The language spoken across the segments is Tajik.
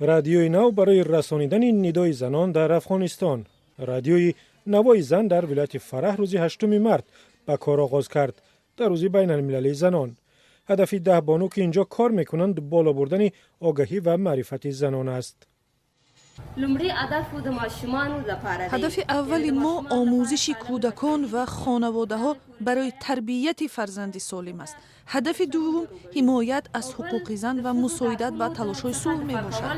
Радиои нав барои расонидани нидои занон дар Афғонистон. Радиои Навои зан дар вилояти Фараҳ рӯзи 8 март ба кор оғоз кард, дар рӯзи байналмилалии занон. Ҳадафи 10 бону, ки инҷо кор мекунанд, боло бурдани огаҳӣ ва маърифати занон аст. Ҳадафи аввали мо омӯзиши кӯдакон ва хонаводаҳо барои тарбияти фарзанди солим аст. Ҳадафи дуввум ҳимоят аз ҳуқуқи зан ва мусоидат ба талошҳои сулҳ мебошад.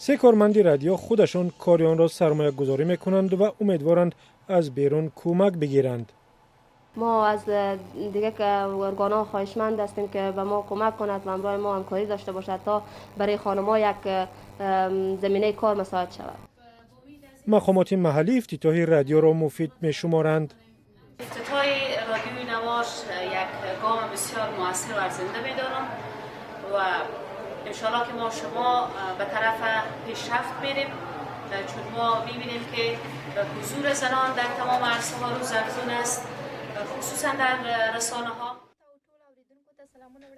Се корманди радио худашон кори онро сармоягузорӣ мекунанд ва умедворанд, аз берун кӯмак бигиранд. Мо аз дигар органҳо хоҳишманд ҳастем, ки ба мо кӯмак кунад ва ҳамроҳи мо ҳамкорӣ дошта бошад, то барои хонумҳо як заминаи кор мусоид шавад. Мақомоти маҳаллӣ ифтитоҳи радиоро муфид мешуморанд. Ифтитоҳи радиои Навош як гом бисёр муассир ва арзанда медонам ва иншоалло ки мо шумо ба тараф пешрафт мерем, чун мо мебинем, ки ҳузури занон дар тамом арсаҳо рӯзафзун аст, хусусан дар расонаҳо.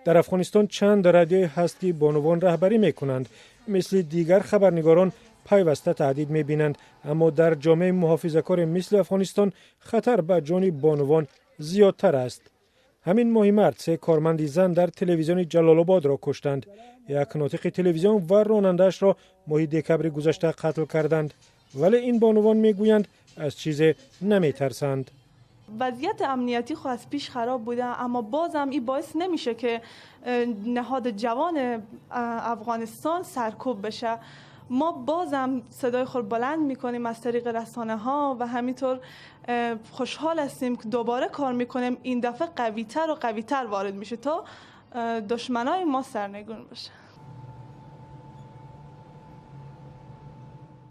Дар Афғонистон чанд радиое ҳаст, ки бонувон раҳбарӣ мекунанд. Мисли дигар хабарнигорон пайваста таҳдид мебинанд, аммо дар ҷомеаи муҳофизакоре мисли Афғонистон хатар ба ҷони бонувон зиёдтар аст. Ҳамин моҳи март се корманди зан дар телевизиони Ҷалолободро куштанд. Як нотиқи телевизион ва ронандаашро моҳи декабри гузашта қатл карданд. Вале ин бонувон мегӯянд, аз чизе наметарсанд. Вазъият амниятӣ хо аз пеш хароб буда, аммо бозам ин боис намеша, ки ниҳоди ҷавони Афғонистон саркӯб бشه. Мо бозам садои худ баланд мекунем аз тариқи расонаҳо ва ҳаминтавр хушҳол ҳастем, ки дубора кор мекунем. Ин дафъа қавитар ва қавитар ворид меша, то душманои мо сарнагун бошанд.